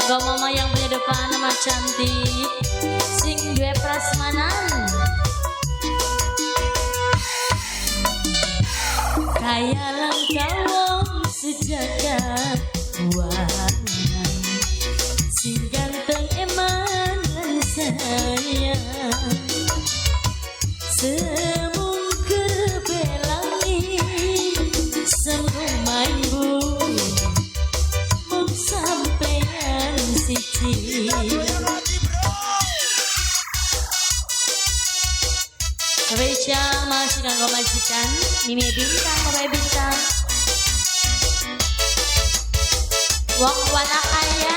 Kanggo mama yang punya depan nama cantik, sing duwe prasmanan. Kaya langka wong sejagat buangan, sing ganteng eman lan sayang. Semungker belangi sembung main bu, mung sampeyan siji. Spesial masih kanggo majikan Mimi Bintang, Mimi Bintang. Wong Wanakaya.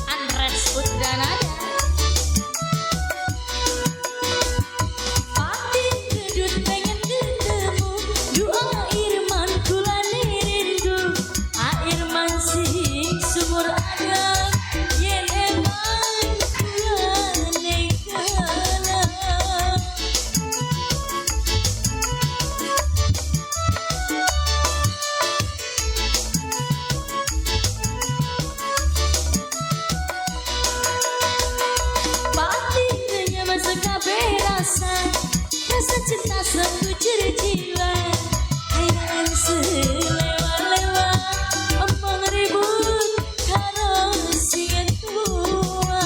Andres Putranada. Pati kedut pengen ketemu, doa Irman kulane rindu. Irman sing sumur adem, yen emang kulane gelem. Pati kenyam sekabeh rasa, rasa cinta sekujur jiwa. Hayangan selewa-lewa, omong ribut karo sing tua.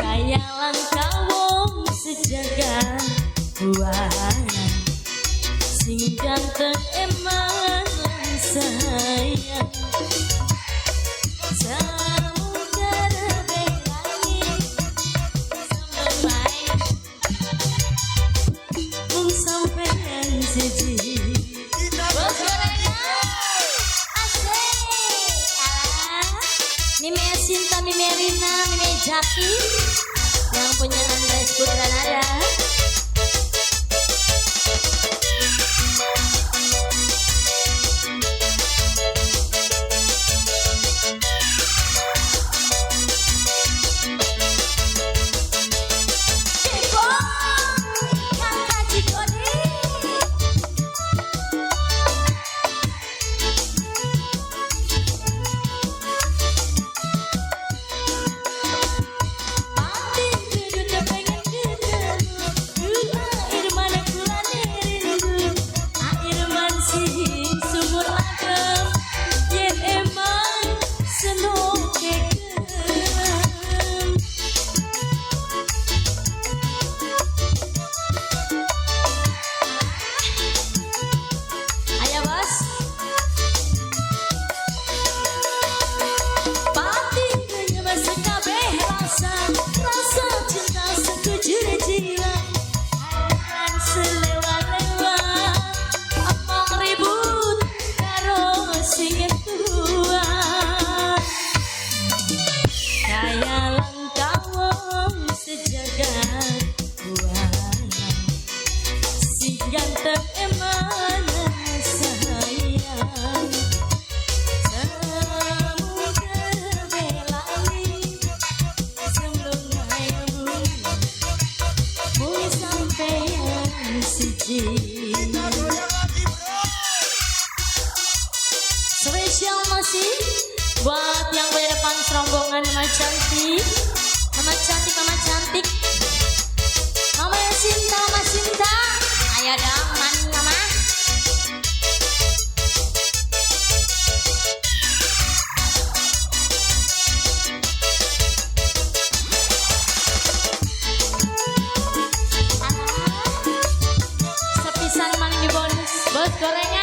Kaya langka wong sejagat buana, sing ganteng eman lan sayang. Samudera belangi sampai mung sampeyan siji. Bos gorengan asik. Alah, Mimi Sinta, Mimi Rina, Mimi Jaki yang punya Andres Putranada. Kakak Cikoni. Pati kedut pengen ketemu, doa Irman kulane rindu. Irman sing sumur adem, yen emang senoke gelem. Ayo bos. Pati kenyam sekabeh rasa, rasa cinta sekujur jiwa. Hayangan selewa-lewa, omong ribut karo sing tua. Kaya langka wong sejagat buana, sing ganteng eman sayang. Semoga belangi sebelum main mung sampeyan siji. Spesial masih buat yang punya depan serombongan mama cantik, mama cantik, mama cantik, mama Sinta, mama Sinta, ayo dong maning mama. Alah, sepisan maning di bonus bos gorengan.